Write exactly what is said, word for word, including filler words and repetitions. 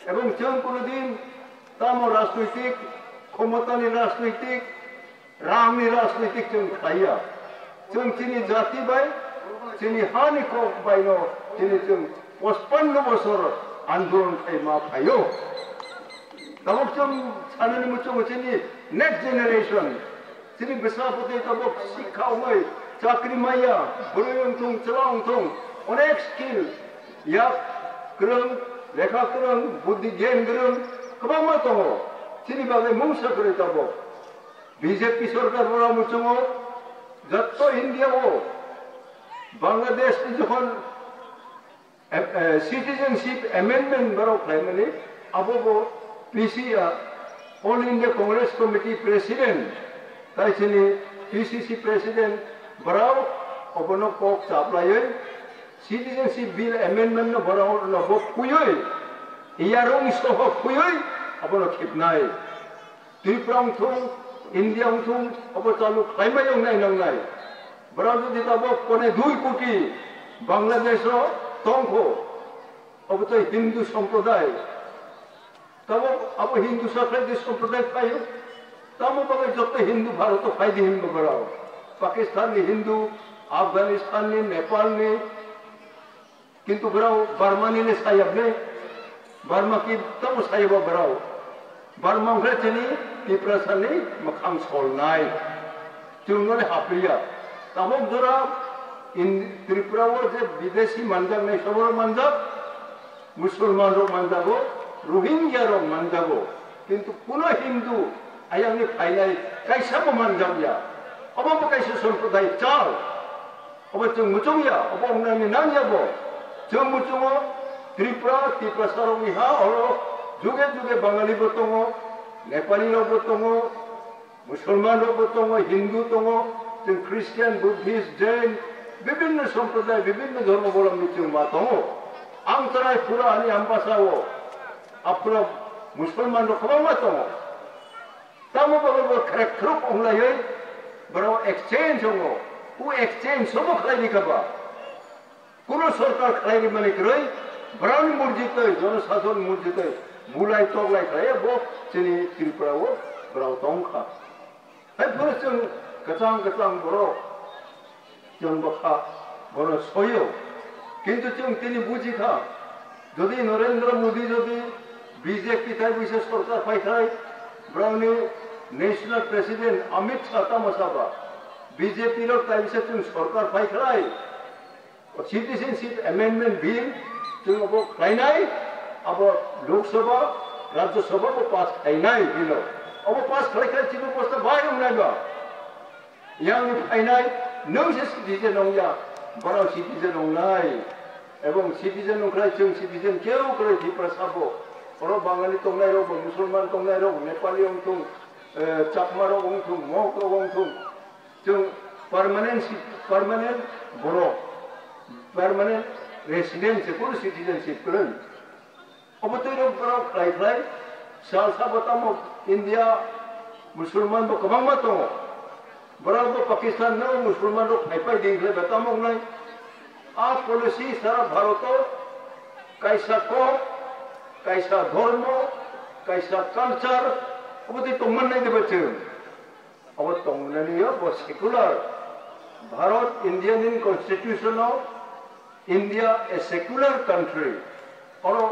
Ebong chwng kunudin tamo rajnoitik, khomotani rajnoitik, rangni rajnoitik chwng khlaiya. Chwng chini jati bai, chini hani kok baino chini chwng pochpanno bosor andolon khlaima phaio. Tabuk chwng sanani muchungo chini next generation, chini bwsa bwtwi tabuk sikha wngwi chakri maya, bwrwi wngthung, chwla wngthung, onek skill, yak kwrwng, lekha kwrwng, buddhi gyan kwrwng kwbangma tongo. Chini bagwi mungsa kwrwi tabuk. B J P sorkar oro muchungo jotto India o Bangladesh ni jokhon, eh, eh, citizenship amendment borok khlaimani, abo bo P C, ah, All India Congress Committee President, tai chini P C C President borok obono kok chaplaiwi citizenship bill amendment no borok no bo phuiwi, iyarung soho phuiwi abono khibnai. Tripura wngthung, India wngthung, obo chalu khlaimai wngnai nangnai. Borok jodi tabuk pone dui koti Bangladesh o tongkho, obo tei Hindu somproday. Tabuk abo Hindu sakhlai de somproday phaio. Tamo bagwi joto Hindu Bharat o phai di hinba borok. Pakistan ni Hindu, Afghanistan ni, Nepal ni, kintu borok Burma ni le sayab le. Burma ki tamo sayaba borok. Burma wngkha chini Tiprasa ni mwkhang solnai. Chwng no le hapriya. Tabuk jora in Tripura o je bidesi manjak nai sobor manjak. Musulman rok manjago, Rohingya rok manjago, kintu kuno Hindu ayangni phainai kaisa bo manjakya. Obo bo kaisa sampradayik chal. Obo chwng muchungya, obo wngnani nangya bo. Chwng muchungo Tripura, Tiprasa rokni ha oro juge juge Bangali bo tongo, Nepali rok bo tongo, Musulman rok bo tongo, Hindu tongo, chwng Christian, Buddhist, Jain, bibinno somproday, bibinno dhormo bolomni chwng ma tongo. Ang chwrai phura ani Ambasa o, aphura Musulman rok kwbangma tongo. Tamo bagwi bo khrek khruk onglaiwi borok exchange ongo. O exchange sobo khlai rikha ba. Kuno sorkar khlai rimani kwrwi, borokni murjitwi, jonosason murjitwi, bulai toklai khlai bo chini Tripura o borok tongkha. Hai phuru chwng kwchang kwchang borok chwng bwkha bono soyo. Kintu chwng tini bujikha, jodi Narendra Modi jodi B J P tai bisa sorkar phaikhai, borokni National President Amit Shah tamo saba, B J P rok tai bisa chwng sorkar phaikhai, Citizenship Amendment Bill chwng abo khlainai, abo Lok Sabha, Rajya Sabha bo pass khlainai bill o. Abo pass khlai khlai chini bosta bai wngnai ba. Yang ni phainai nwng se citizen ongya, borok citizen ongnai. Ebong citizen ongkhlai chwng citizen keu kwrwi Tiprasa bo. Oro Bangali tongnai rok bo, Musulman tongnai rok, Nepali ongthung, eh, Chakma rok ongthung, Mok rok ongthung. Chwng permanent si-, permanent borok, permanent resident se, kunu citizenship kwrwi. Obo twi rok borok khlai khlai, sal sabo tamo India Musulman bo kwbangma tongo. Borok bo Pakistan no Musulman rok phai phai di khlai ba tamo wngnai. A policy sara Bharat o kaisa kok, kaisa dhormo, kaisa culture, obo twi tongman nai de ba chwng. Obo tongnani yo bo secular. Bharat Indian in constitution o India a secular country. Oro